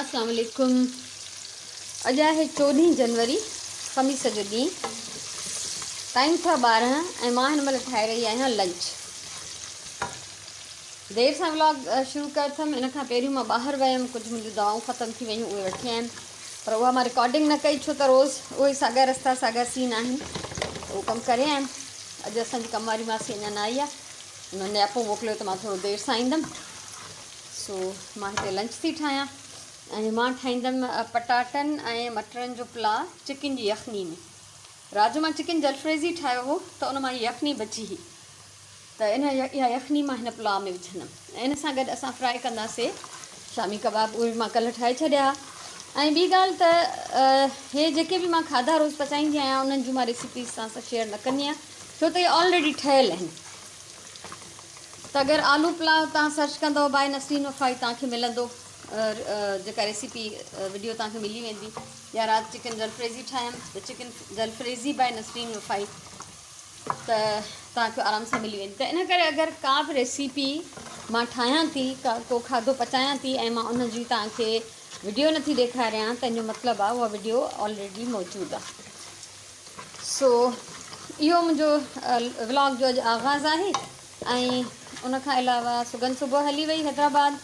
اسلام عليڪم اڄ آهي چوڏهين جنوري خميس جو ڏينهن ٽائيم ٿيا 12 ۽ مان هن مهل ٺاهي رهي آهيان لنچ. دير سان ولاگ شروع ڪيو اٿم. ان کان پهريون مان ٻاهر ويم، ڪجهه منهنجون دوائون ختم ٿي ويون، اهي وٺي آيم، پر اها مان رڪارڊنگ نه ڪئي ڇو ته روز اهي ساڳا رستا ساڳا سين آهن، اهو ڪم ڪري آيم. اڄ اسان جي ڪم واري ماسي اڃا نه آئي آهي، ان نياپو موڪليو ته مان ٿورو دير سان ايندم. سو مان هتي لنچ ٿي ٺاهيان ۽ مان ٺاهيندم پٽاٽن ۽ مٽرن جو پلاء چڪن جي يخني ۾. رات جو مان چڪن جلفريزي ٺاهيو هو ته ان مان هي يخني بچي هئي ته ان اها يخني مان هن پلاء ۾ وجهندم ۽ ان سان گڏ اسان فرائي ڪنداسي شامي ڪباب، اهي به مان ڪلهه ٺاهي ڇڏيا. ۽ ٻي ڳالهه ته هي جيڪي به مان کاڌا روز پچائيندي آهيان انهن جون مان ريسيپيز توهان سان شيئر نه ڪندي آهيان ڇو ته اهي آلريڊي ٺهيل آهن. ته اگر آلو پلاء توهان سرچ ڪندو باء نسرين وفائي توهان کي ملندو، جيڪا ريسيپي وڊيو توهان کي ملي ويندي. يا رات چڪن جلفريزي ٺاهيم ته چڪن جلفريزي باء نسرين وفائي ته توهان کي آرام سان ملي ويندي. ته ان ڪري اگر ڪا به ريسيپي مان ٺاهيان ٿي، ڪو کاڌو پچايان ٿي ۽ مان ان جي توهان کي وڊيو نٿي ڏيکاريان ته ان جو مطلب آهي اها وڊيو آلريڊي موجود آهي. سو اهو منهنجو ولاگ جو اڄ آغاز آهي. ۽ ان کان علاوه سگن صبح هلي وئي حيدرآباد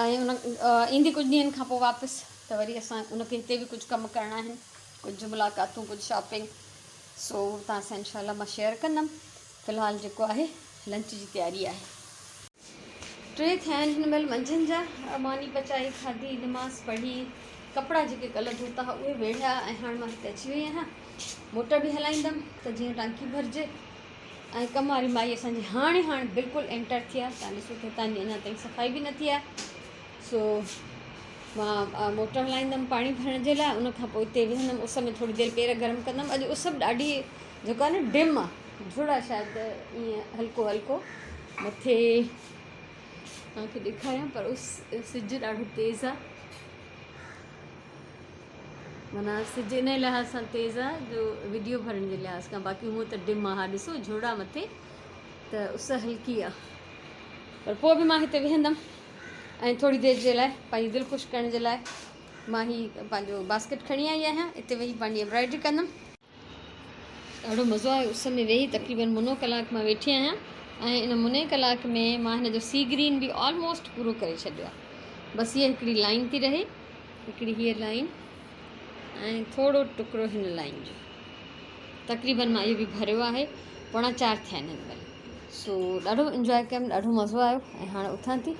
۽ ان ايندي ڪجهه ڏينهن کان پوء واپس، ته وري اسان ان کي هتي به ڪجهه ڪم ڪرڻا آهن، ڪجهه ملاقاتون، ڪجهه شاپنگ، سو توهان سان انشاء الله مان شيئر ڪندم. في الحال جيڪو آهي لنچ جي تياري آهي. ٽي ٿيا آهن هن مهل منجهند جا. ماني پچائي کاڌي، نماز پڙهي، ڪپڙا جيڪي ڪلهه ڌوتا هئا اهي ويڙهيا ۽ هاڻ مان هتي اچي وئي آهيان. موٽر به هلائيندم ته جيئن ٽانڪي ڀرجي. ۽ ڪم واري مائي اسان جي هاڻي هاڻي بلڪل انٽر ٿي آهي. تان ڏسو ته هتان جي اڃا تائين صفائي به نه ٿي آهي. سو مان موٽر هلائيندم پاڻي ڀرڻ جي لاء، ان کان پوء اتي ويهندم اس ۾ ٿوري دير پير گرم ڪندم. اڄ اس به ڏاڍي جيڪو آهي نه ڊم آهي، جھڙ آهي شايد ائين هلڪو هلڪو مٿي توهان کي ڏيکاريان، پر اس سج ڏاڍو تيز آهي. معنيٰ سج ان لحاظ سان تيز آهي جو وڊيو ڀرڻ جي لحاظ کان، باقي هونء ته ڊم آهي. ها ڏسو جھڙ آهي مٿي ته اس هلڪي آهي، پر پوء به مان هتي ويهندم ۽ ٿوري دير جي لاء پنهنجي دل خوش ڪرڻ جي لاء مان هي پنهنجو باسڪيٽ کڻي آئي آهيان، اتي ويهي پنهنجي ايمبرائڊري ڪندم. ڏاڍو مزو آيو اس ۾ ويهي، تقريبن منو ڪلاڪ مان ويٺي آهيان ۽ ان مني ڪلاڪ ۾ مان هن جو سي گرين به آلموسٽ پورو ڪري ڇڏيو آهي. بس هيء هڪڙي لائن ٿي رهي، هڪڙي هيء لائن ۽ ٿورو ٽڪرو هن لائن جو. تقريبن مان اهو به ڀريو آهي. 3:45 ٿيا آهن هن مهل. سو ڏاڍو انجواء ڪيم، ڏاڍو مزو آيو ۽ هاڻي اٿان ٿي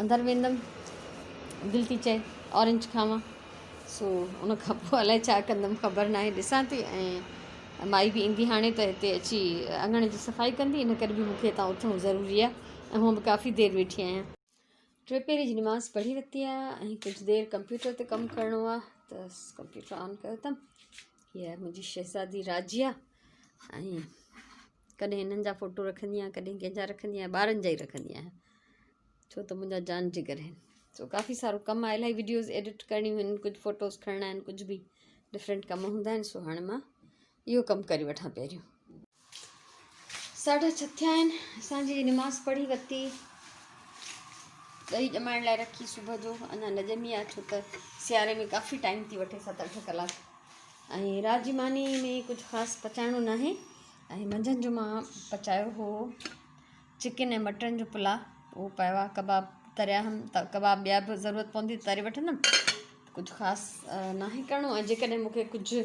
اندر ويندم. دل ٿي چئي اورنج کاوان، سو ان کان پوء الائي ڇا ڪندم خبر ناهي، ڏسان ٿي. ۽ مائي به ايندي هاڻي ته هتي اچي اڱڻ جي صفائي ڪندي، ان ڪري به مون کي هتان اٿڻو ضروري آهي ۽ هونء به ڪافي دير ويٺي آهيان. ٽي پهري جي نماز پڙهي ورتي آهي ۽ ڪجهه دير ڪمپيوٽر تي ڪم ڪرڻو آهي ته ڪمپيوٽر آن ڪيو اٿم. هيء آهي منهنجي شهزادي راجيا ۽ ڪڏهن هنن جا فوٽو رکندي آهيان، ڪڏهن ڪنهن جا رکندي آهيان، ٻارن جا ئي رکندي آهيان ڇو ته منهنجا جان جگر آهن. سو ڪافي سارو ڪم آهي، الاهي وڊيوز ايڊٽ ڪرڻيون آهن، ڪجهه فوٽوز کڻڻا آهن، ڪجهه به ڊفرنٽ ڪم هوندا آهن. سو هاڻي مان اهو ڪم ڪري وٺان پهريون. 6:30 ٿيا آهن، اسان جي نماز پڙهي ورتي، ڏهي ڄمائڻ لاء رکي صبح جو اڃا نه ڄمي آهي ڇو ته سياري ۾ ڪافي ٽائيم ٿي وٺي، 7-8 ڪلاڪ. ۽ رات جي ماني ۾ ڪجهه خاص پچائڻو ناهي ۽ منجهند جو مان پچايو هو چڪن ۽ مٽن جو پلاء، اهو پيو آهي. ڪباب تريا هم ته ڪباب ٻيا به ضرورت پوندي ته تري وٺندم، ڪجهه خاص ناهي ڪرڻو. ۽ جيڪڏهن مون کي ڪجهه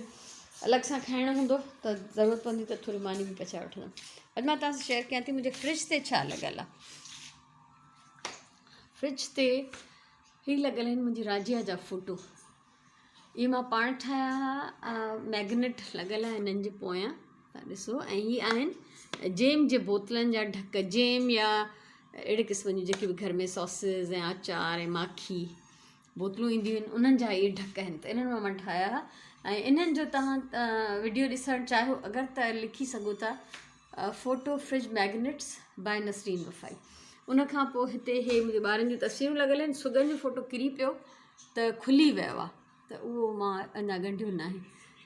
الڳ سان کائڻو هوندو ته ضرورت پوندي ته ٿوري ماني به پچائي وٺندم. اڄ مان توهان سان شيئر ڪيان ٿي منهنجي فرج تي ڇا لڳل آهي. فرج تي هي لڳل آهن منهنجي راجيا جا فوٽو، اهي مان پاڻ ٺاهيا هئا، ميگنيٽ لڳل آهي هنن جي پويان توهان ڏسو. ۽ هي آهن جيم جي بوتلن جا ڍڪ، جيم يا اهڙي قسم جون جيڪي به گهر ۾ ساسز ۽ آچار ۽ ماکي بوتلون اينديون آهن انهن جا اهي ڍڪ آهن، ته انهن مان مان ٺاهيا هئا. ۽ انهن جو توهان وڊيو ڏسڻ چاهيو اگر ته لکي سگهو ٿا photo fridge magnets by Nasreen Wafai. ان کان پوء هتي هي منهنجي ٻارن جون تصويرون لڳل آهن. سگن جو فوٽو ڪري پيو ته کلي ويو آهي ته اهو مان اڃا ڳنڍيو ناهي.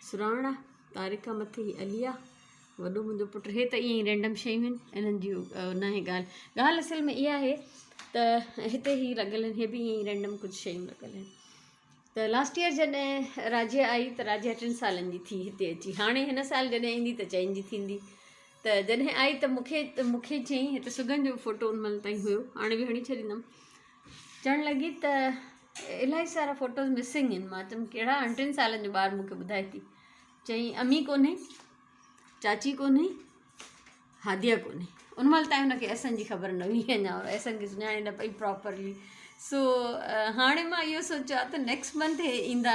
سراڻ آهي، طارق آهي مٿي، هي علي آهي وڏو منهنجو پٽ. هي ته ائين ئي رينڊم شيون آهن، انهن جي ناهي ڳالهه. ڳالهه اصل ۾ اها آهي ته هتي هي لڳل آهن هي به ائين ئي رينڊم ڪجهه شيون لڳل آهن ته لاسٽ ايئر جڏهن راجيا آئي ته راجيا ٽن سالن جي ٿي هتي اچي هاڻي هن سال جڏهن ايندي ته چئن جي ٿيندي ته جڏهن آئي ته مونکي مونکي چيائين هت سگن جو فوٽو ان مهل تائين هيو هاڻي به هڻي ڇڏيندم چوڻ لڳي ته الاهي سارا فوٽوز مسنگ آهن مان چيم ڪهڙا هاڻي ٽن سالن جو ٻار مونکي ٻڌائي ٿي چيائين امي ڪونهي چاچي ڪونهي هاديه ڪونهي ان مهل تائين هن کي احسن جي خبر نه هئي اڃا احسن کي سڃاڻي نه پئي پراپرلي سو هاڻي مان اهو سوچيو آهي ته نيڪسٽ منٿ هي ايندا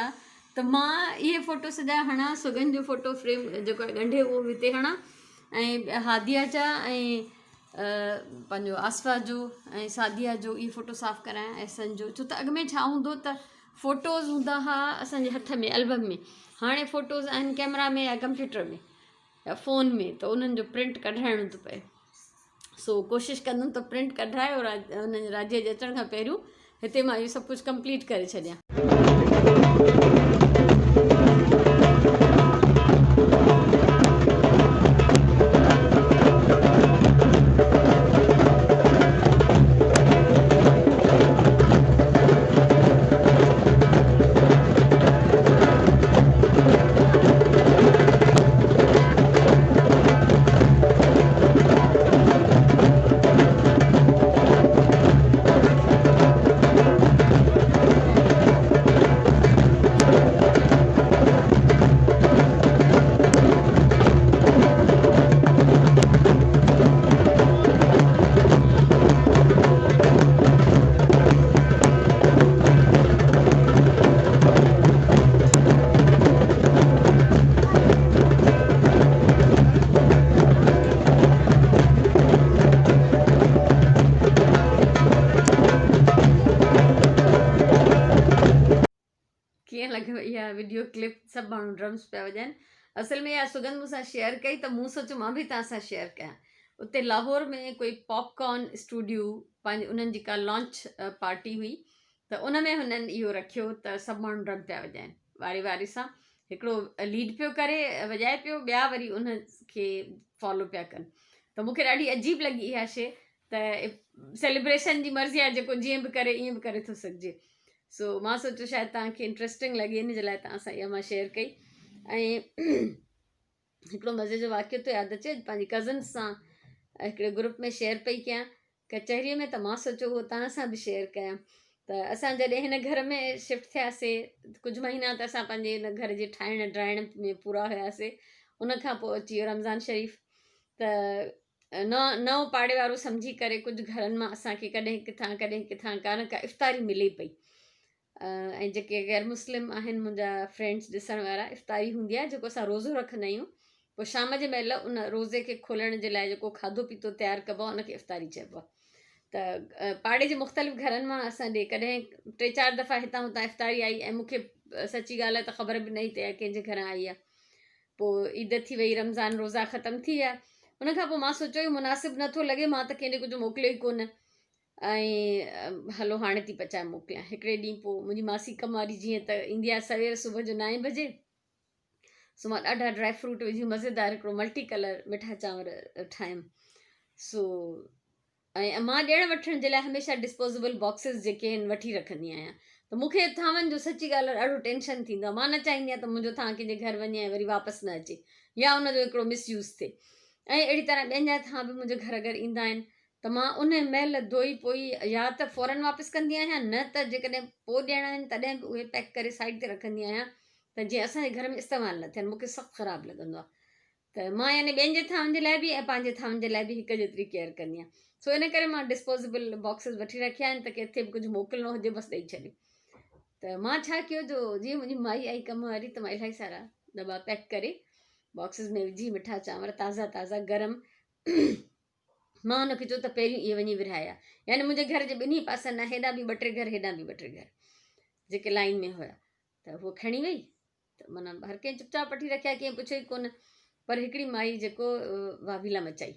ته مان اهي فوٽو سڄا هڻان سگن جو فوٽو فريم جيڪو آهي ڳنڍي اهو هتي هڻان ۽ هاديه جا ۽ پنهنجو آصفه جو ۽ سعديه جو اهي فوٽو صاف ڪرايان احسن جو ڇو ته اڳ ۾ ڇا هوندو ته فوٽوز هوندا هئا اسانجي هٿ ۾ البم ۾ هاڻي فوٽوز آهن ڪيمرا ۾ يا ڪمپيوٽر ۾ يا فون ۾ ته انهن جو پرنٽ ڪڍرائڻو ٿو پئي سو ڪوشش ڪندم ته پرنٽ ڪڍرائي اور انهن راجيه جي اچڻ کان پهريون هتي مان اهو سڀ ڪجهه ڪمپليٽ ڪري ڇڏيان. ڪيئن لڳو اها وڊيو ڪلپ سڀ ماڻهو ڊرمس پيا وڄائن اصل ۾ اها سگند مون سان شيئر ڪئي ته مون سوچيو مان به توهان سان شيئر ڪيان اتي لاهور ۾ ڪوئي پاپ ڪارن اسٽوڊيو پنهنجي انهن جي ڪا لانچ پارٽي هئي ته ان ۾ هنن اهو رکيو ته سڀ ماڻهو ڊرم پيا وڄائن واري واري سان هڪڙو ليڊ پيو ڪري وڄائي پيو ٻيا وري ان کي فالو پيا ڪن ته مون کي ڏاڍي عجيب لڳي اها شي ته سيليبريشن جي مرضي آهي جيڪو جيئن به ڪري ائين به ڪري ٿو سگهجي سو مان سوچيو شايد توهان کي انٽرسٽنگ لڳي ان جي لاء توهان سان اها مان شيئر ڪئي ۽ هڪڙو مزي جو واقعو ٿو ياد اچي پنهنجي ڪزنس سان هڪڙي گروپ ۾ شيئر پئي ڪيان ڪچهري ۾ ته مان سوچيو اهو توهان سان به شيئر ڪيان ته اسان جڏهن هن گهر ۾ شفٽ ٿياسي ڪجهه مهينا ته اسان پنهنجي هن گهر جي ٺاهڻ ڊاهڻ ۾ پورا هياسي ان کان پوء اچي ويو رمضان شريف ته نئون پاڙي وارو سمجهي ڪري ڪجهه گهرن مان اسان کي ڪڏهن ڪٿان ڪڏهن ڪٿان ڪا نه ڪا افطاري ملي پئي ۽ جيڪي غير مسلم آهن منهنجا فرينڊس ڏسڻ وارا افطاري هوندي آهي جيڪو اسان روزو رکندا آهيون پوء شام جي مهل ان روزي کي کولڻ جي لاء جيڪو کاڌو پيتو تيار ڪبو آهي ان کي افطاري چئبو آهي ته پاڙي جي مختلف گهرن مان اسان ڏي ڪڏهن ٽي چار دفعا هتان هتان افطاري آئي ۽ مونکي سچي ڳالهه آهي ته خبر به نه هئي ته ڪنهن جي گهران آئي آهي پوء عيد ٿي وئي رمضان روزا ختم ٿي ويا ان کان پوء مان سوچيو مناسب نٿو لڳي مان ته ڪنهن ڏي ڪجهه موڪليو ئي ڪونه ۽ هلو هاڻي ٿي پچائي موڪليان. هڪڙي ڏينهن پوء منهنجي ماسي ڪم واري جيئن ته ايندي آهي سوير صبح جو نائين بجي سو مان ڏاڍا ڊرائي فروٽ وجهي مزيدار هڪڙو ملٽي ڪلر مٺا چانور ٺاهيم سو ۽ مان ڏيڻ وٺڻ جي لاء هميشه ڊسپوزيبل باڪسز جيڪي آهن وٺي رکندي آهيان ته مون کي ٿانون جو سچي ڳالهه ڏاڍو ٽينشن ٿيندو آهي مان نه چاهيندي آهيان ته منهنجو ٿانء ڪنهن جي گهر وڃي ۽ وري واپس نه اچي يا ان جو هڪڙو مس يوز ٿئي ۽ اهڙي طرح ٻين جا ٿانء به منهنجي گهر اگر ايندا آهن ته مان انهي مهل ڌوئي پوئي يا ته فورن واپس ڪندي آهيان نه ته جيڪڏهن پوء ڏيڻا آهن تڏهن به اهي پيڪ ڪري سائيڊ تي رکندي آهيان ته جيئن اسان جي گهر ۾ استعمال نه ٿين مون کي سخت خراب لڳندو آهي ته مان يعني ٻين جي ٿانون جي لاء به ۽ پنهنجي ٿانون جي لاء به هڪ جيتري ڪيئر ڪندي آهيان سو ان ڪري مان ڊسپوزيبل باڪسز وٺي رکيا آهن ته ڪٿي به ڪجهه موڪلڻو هجي بس ڏئي ڇڏيو ته مان ڇا ڪيو جو جيئن منهنجي مائي آئي ڪم واري ته مان الاهي سارا دٻا پيڪ ڪري باڪسز ۾ وجهي مٺا چانور تازا تازا گرم مان هن کي چيو ته پهريون اهي وڃي ورهايا يعني منهنجي گهر جي ٻنهي پاسن ڏانهن هيڏانهن به ٻه ٽي گهر هيڏانهن به ٻه ٽي گهر جيڪي لائين ۾ هيا ته هوء کڻي وئي ته معنيٰ هر ڪنهن چپ چاپ وٺي رکيا ڪنهن پڇيو ئي ڪونه پر هڪڙي مائي جيڪو واويلا مچائي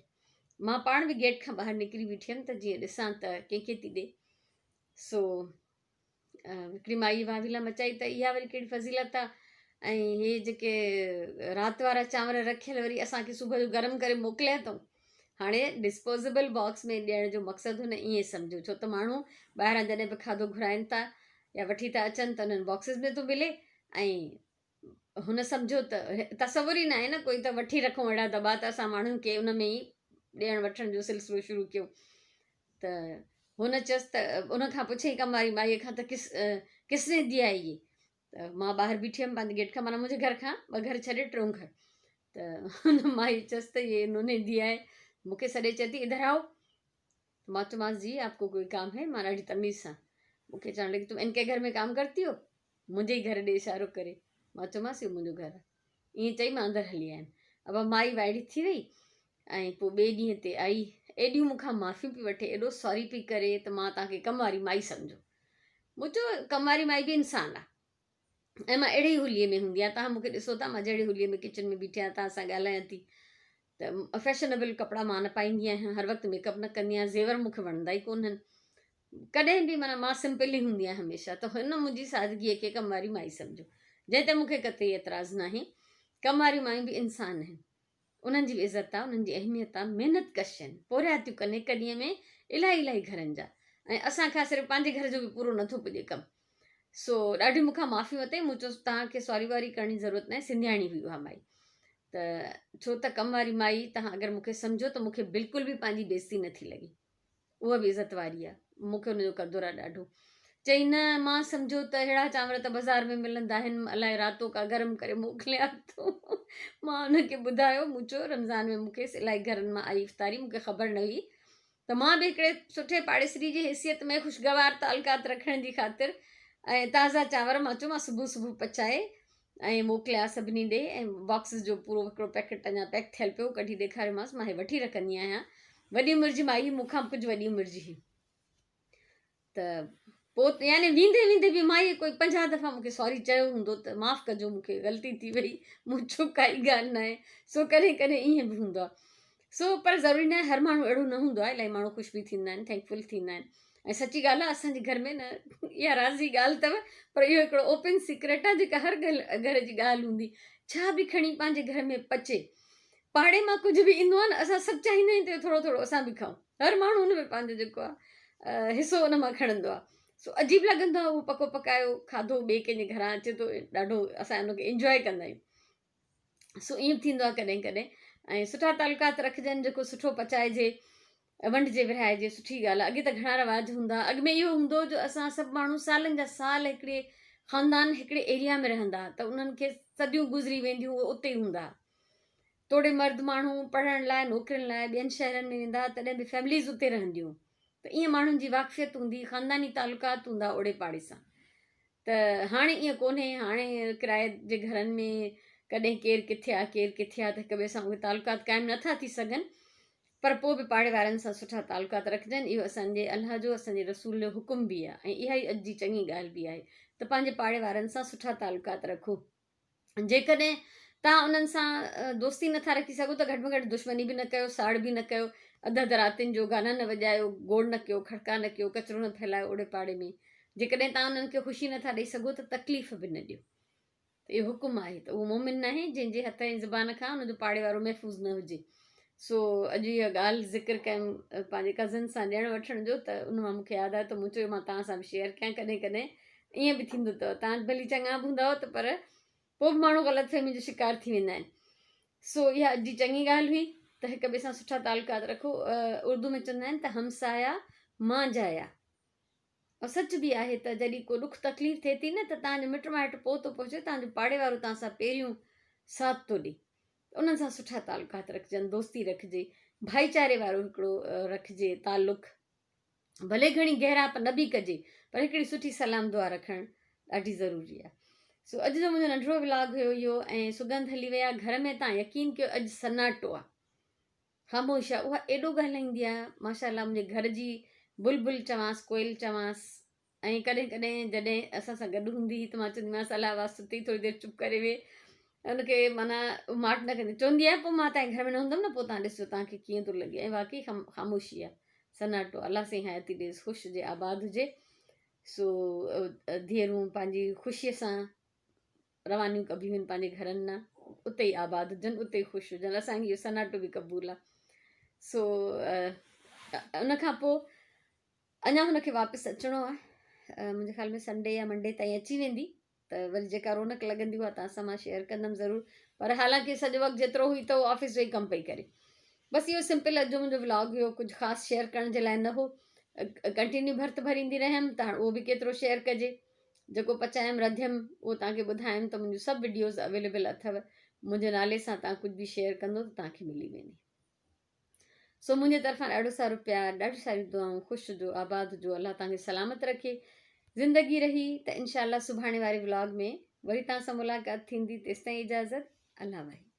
مان پاڻ به گيٽ کان ٻاهر نڪري بيٺي هيم ته جيئن ڏسان ته ڪنهن کي ٿي ڏي سو هڪڙي مائي واويلا مچائي ته اها وري ڪهڙي فضيلت آ ۽ هي جيڪي رات وارا چانور رکيل وري اسان کي صبح جو گرم ڪري موڪليا اٿئون هاڻي ڊسپوزيبل باڪس ۾ ڏيڻ جو مقصد هن ائين سمجهيو ڇو ته ماڻهو ٻاهران جڏهن به کاڌو گهرائن ٿا يا وٺي ٿا اچن ته انهن باڪسز ۾ ٿو ملي ۽ هن سمجهيو ته تصور ئي ناهي نه ڪوئي ته وٺي رکون اهڙا دٻا ته اسان ماڻهن کي ان ۾ ئي ڏيڻ وٺڻ جو سلسلو شروع ڪيون ته هن چيس ته ان کان پڇيائين ڪم واري مائيء کان ته ڪس ڪس ني ديا هي يي ته مان ٻاهر بيٺي هيم پنهنجي گيٽ کان معنيٰ منهنجي گهر کان ٻه گهر ڇڏي ٽيون گهر ته هن مائي چيس ته يي انهون ني ديا هي مون کي سڏي چئي ٿي ادھر آئو مان چيومانس جي آپ ڪو ڪوئي ڪام هي مان ڏاڍي تميز سان مون کي چوڻ لڳي تم ان ڪي گهر ۾ ڪام ڪرتي هو منهنجي ئي گهر ڏي اشارو ڪري مان چيومانس اهو منهنجو گهر آهي ائين چئي مان اندر هلي آيم ابا مائي وائڙي ٿي وئي ۽ پوء ٻئي ڏينهن تي آئي ايڏيون مون کان معافيون پئي وٺي ايڏو سوري پئي ڪري ته مان توهان کي ڪم واري مائي سمجهو مون چيو ڪم واري مائي به انسان آ ۽ مان اهڙي ئي حليي ۾ هوندي آهيان توهان مون کي ڏسو ٿا مان جهڙي حليي ۾ ڪچن ۾ بيٺي آهيان توهان سان ڳالهايان ٿي ته فيشنبل ڪپڙا مان نه پائيندي آهيان هر وقت ميڪ اپ نه ڪندي آهيان زيور مون کي وڻندا ئي ڪونهن ڪڏهن به معنيٰ مان سمپل ئي هوندي آهيان هميشه ته هن منهنجي سادگيء کي ڪم واري مائي سمجهيو جنهن تي مون کي قطعي اعتراض ناهي ڪم واريون مايون به انسان آهن انهن جي به عزت آ، انهن جي اهميت آ، محنت ڪش آهن، پورهيا ٿيون ڪن هڪ ڏينهن ۾ الاهي الاهي گهرن جا ۽ اسان کان صرف پنهنجي گهر جو به پورو نٿو پڄي ڪم. سو ڏاڍي مون کان معافي ورتائين، مون چيس توهان کي سوري واري ڪرڻ جي ضرورت ناهي، سنڌياڻي هئي اها مائي ته ڇو ته ڪم واري مائي توهان اگر مون کي سمجهو ته مون کي بلڪل به پنهنجي بيعزتي نٿي لڳي. اها به عزت واري آ، مون کي ان جو قدر آ ڏاڍو. چئي نه مان سمجهيو ته ههڙا چانور ته بازار ۾ ملندا آهن، الائي راتو ڪا گرم ڪري موڪليان ٿو. مان ان کي ٻڌايو، مون چيو رمضان ۾ مون کي الائي گهرن مان آئي افطاري، مون کي خبر نه هئي ته مان به هڪڙي سٺي پاڙيسري جي حيثيت ۾ خوشگوار تعلقات رکڻ جي خاطر ۽ تازا چانور مان چيو مان صبح صبح پچائي ۽ موڪليا سڀني ڏي ۽ باڪسز جو پورو هڪڙو پيڪٽ اڃا پيڪ ٿيل پيو ڪڍي ڏيکاريومانس مان هي وٺي رکندي آهيان وڏي عمر جي مائي مون کان به ڪجهه وڏي عمر جي هئي ته پوء يعني ويندي ويندي به مائي ڪوئي 50 دفعا مون کي سوري چيو هوندو ته معاف ڪجو مون کي غلطي ٿي وئي مون چيو ڪائي ڳالهه ناهي سو ڪڏهن ڪڏهن ائين به هوندو آهي سو پر ضروري ناهي هر ماڻهو اهڙو نه هوندو آهي الاهي ماڻهو خوش به ٿيندا آهن ٿينڪفل ٿيندا آهن ۽ سچي ڳالهه آهي اسان جي گهر ۾ نه اها رازي ڳالهه اٿو پر اهو هڪڙو اوپن سيڪريٽ آهي جيڪا هر گهر جي ڳالهه هوندي ڇا به کڻي پنهنجي گهر ۾ پچي پاڙي مان ڪجهه به ايندو آهي نه اسان سڀ چاهيندا آهيون ته ٿورو ٿورو اسان به کائون هر ماڻهو ان ۾ پنهنجو جيڪو آهي حصو ان مان کڻندو آهي سو عجيب لڳندو آهي اهو پڪو پڪايو کاڌو ٻئي ڪنهن جي گهران اچي ٿو ڏاڍو اسان ان کي انجوائي ڪندا آهيون سو ائين به ٿيندو آهي ڪڏهن ڪڏهن ۽ سٺا تعلقات رکجن جيڪو سٺو پچائجي ونڊجي ورهائجي سٺي ڳالهه اڳي ته گهڻا رواج هوندا اڳ ۾ اهو هوندو جو اسان سڀ ماڻهو سالن جا سال هڪڙي خاندان هڪڙي ايريا ۾ رهندا ته انهن کي صديون گذري وينديون اهي اتي ئي هوندا توڙي مرد ماڻهو پڙهڻ لاء نوڪرين لاء ٻين شهرن ۾ ويندا تڏهن به فيمليز اتي رهنديون ته ائين ماڻهن جي واقفيت هوندي خانداني تعلقات هوندا اوڙي پاڙي سان ته هاڻي ائين ڪونهي، هاڻي ڪرائي جي گهرن ۾ ڪڏهن ڪير ڪٿي آ ڪير ڪٿي آ ته هڪ ٻئي سان اهي تعلقات قائم نٿا ٿي سگهن پر پوء به پاڙي وارن سان سٺا تعلقات رکجن اهو اسان جي الله جو اسان جي رسول جو حڪم به آ ۽ اها ئي اڄ جي چڱي ڳالهه به آهي ته پنهنجي پاڙي وارن سان سٺا تعلقات رکو. جيڪڏهن توهان انهن سان دوستي نٿا رکي سگهو ته گهٽ ۾ گهٽ دشمني به نه ڪيو، ساڙ به نه ڪيو، اڌ اڌ راتين جو گانا نه وڄايو، گوڙ نه ڪيو، کڙڪا نه ڪيو، ڪچرو نه ڦهلايو اوڙي پاڙي ۾. جيڪڏهن توهان انهن کي خوشي نٿا ڏئي سگهو ته تڪليف به نه ڏيو. ته اهو حڪم آهي ته اهو مؤمن ناهي جنهن جي هٿ ۽ زبان کان ان جو پاڙي وارو محفوظ نه هجي. سو اڄ اها ڳالهه ذڪر ڪيم پنهنجي ڪزن سان ڏيڻ وٺڻ جو ته ان مان مون کي ياد آيو ته مون چيو مان توهان سان به شيئر ڪيان ڪڏهن ڪڏهن ائين به ٿيندو اٿو توهان ڀلي چڱا به هوندا ته پر پوء به ماڻهو غلط فهمي جو شڪار ٿي ويندا آهن سو اها اڄ جي چڱي ڳالهه هئي ته هڪ ٻئي سان سٺا تعلقات رکو اردو ۾ چوندا آهن ته همسايا مان جايا اور سچ به آهي ته جڏهن ڪو ڏک تڪليف ٿئي ٿي نه ته توهان جو مٽ مائٽ پوء ٿو پهچي توهان جو پاڙي وارو توهان سان پهريون ساٿ ٿو ڏي انهن سان سٺا تعلقات رکجن دوستي رکجي ڀائيچاري وارو هڪڙو رکجي تعلق ڀلي گهڻي گهرائپ نه به ڪجي پر هڪڙي سٺي سلام دعا رکڻ ڏاڍي ضروري آهي. سو اڄ جو منهنجو ننڍڙو ولاگ هيو اهو ۽ سڳنڌ هلي وئي آهي گهر ۾ تان يقين ڪيو اڄ سناٽو آهي خاموش آهي اها ايڏو ڳالهائيندي آهي ماشاء الله منهنجي گهر جي بلبل چوانس ڪوئل چوانس ۽ ڪڏهن ڪڏهن جڏهن اسان سان گڏ هوندي هئي ته مان چونديمانس الله واسطو ٿي ٿوري دير چپ ڪري ويهه ان کي معنيٰ ماٺ نه ڪندي چوندي آهي پوء مان تنهنجي گهر ۾ نه هوندم نه پوء تان ڏسجو تان کي ڪيئن ٿو لڳي ۽ واقعي خاموشي آهي سناٽو الله سائين حياتي ڏيس خوش هجي آباد هجي سو ڌيئرون پنهنجي خوشيء سان روانيون ڪبيون آهن پنهنجي گهرن ڏانهن اتي ئي آباد هجن اتي ئي خوش هجن اسان کي اهو سناٽو به قبول آهي. سو ان کان پوء اڃا هن کي واپس اچڻو آهي منهنجي خيال ۾ سنڊي يا منڊي تائين اچي ويندي ته وري جيڪا رونق لڳندي اها توهان سان مان شيئر ڪندم ضرور پر حالانڪه سڄو وقت جيترو هئي ته آفيس جو ئي ڪم پئي ڪري بس اهو سمپل اڄ جو منهنجو ولاگ هيو ڪجهه خاص شيئر ڪرڻ جي لاء نه هو ڪنٽينيو ڀرت ڀريندي رهيم ته هاڻ اهو به ڪيترو شيئر ڪجي جيڪو پچايم رڌيم اهو توهان کي ٻڌايم ته منهنجون سڀ وڊيوز اويليبل اٿو منهنجي نالي سان توهان ڪجهه به شيئر ڪندو ته توهان کي ملي ويندي سو منهنجي طرفان ڏاڍو سارو پيار ڏاڍيون ساريون دعائون خوش هجو آباد هجو الله توهان کي سلامت رکي زندگي رهي ته انشاء الله سڀاڻي واري ولاگ ۾ وري توهان سان ملاقات ٿيندي تيستائين اجازت الله واهي.